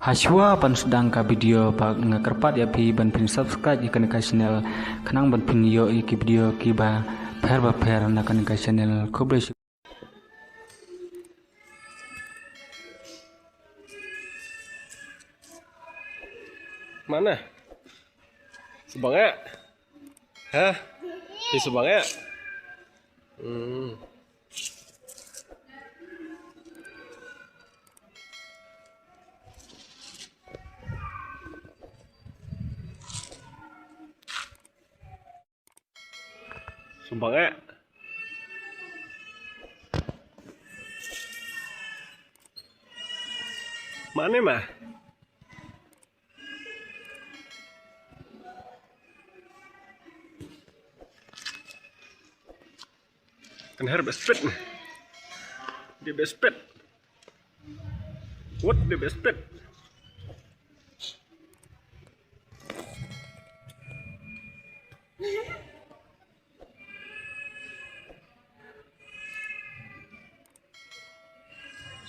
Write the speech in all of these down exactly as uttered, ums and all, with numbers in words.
Hashwa ban sdang ka video, ba nga kyrpad ïa phi ban phin subscribe ïa kane ka channel, khnang ban phin ïoh ïa ki video kiba pher ba pher na kane ka channel. Khublei shibun. Mana? Subang eh? Hah? Phi subang eh? Hmm. Subang eh? Mane ma? Kan her bespet. Dia bespet. What dia bespet?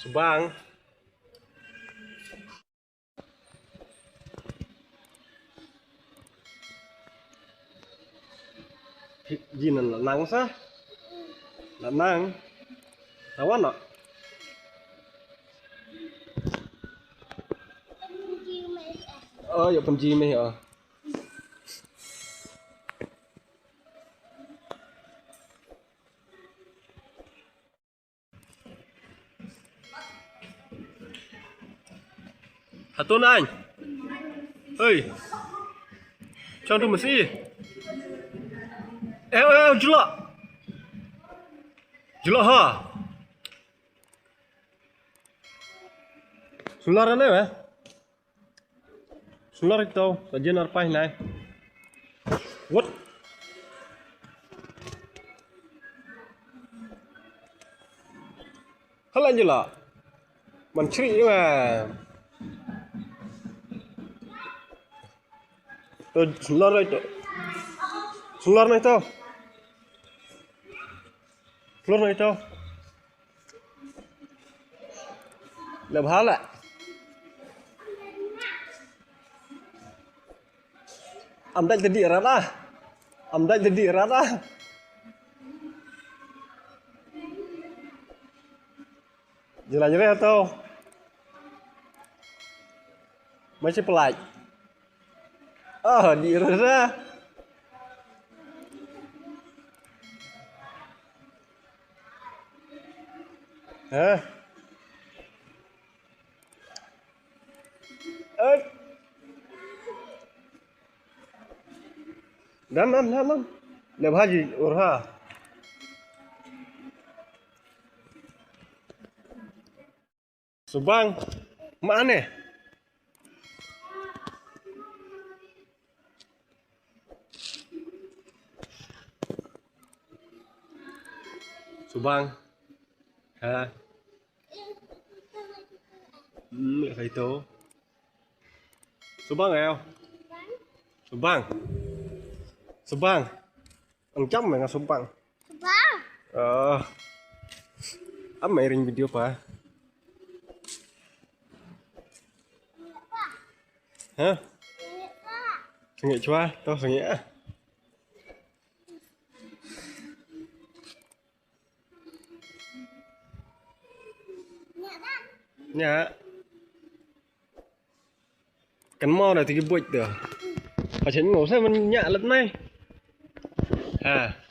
Subang. Jinan la nang sa. La nang. Tawan no. Oh, ïa pynji meh, oh. Hato nang. Hei. Chang tu masi. Eh, eh, jula. Jula ha. Sular ne eh? Sular ito, ka jenar pai nai. What? Hala jela. Man chri ni ma. To sular ito. Sular nai to. Sular nai to. Leh bha leh. Am dait tadi rat ah. Am dait tadi rat ah. Jalan jere to. Masih pelaj. Oh, di rat ah. Hah? Eh. Dan, dan, dan, dan. Leh bha ji urha. Subang. Mane? Subang. Ha. Hmm, leh kai to. Subang eh. Subang. Subang. Ang jam nga subang. Subang. Oh. Am mai ring video pa. Ha? Sengit chwa, to sengit ah. Nya. Kan mo na tiki buat tu. Macam ngau saya menya alat mai. Ha.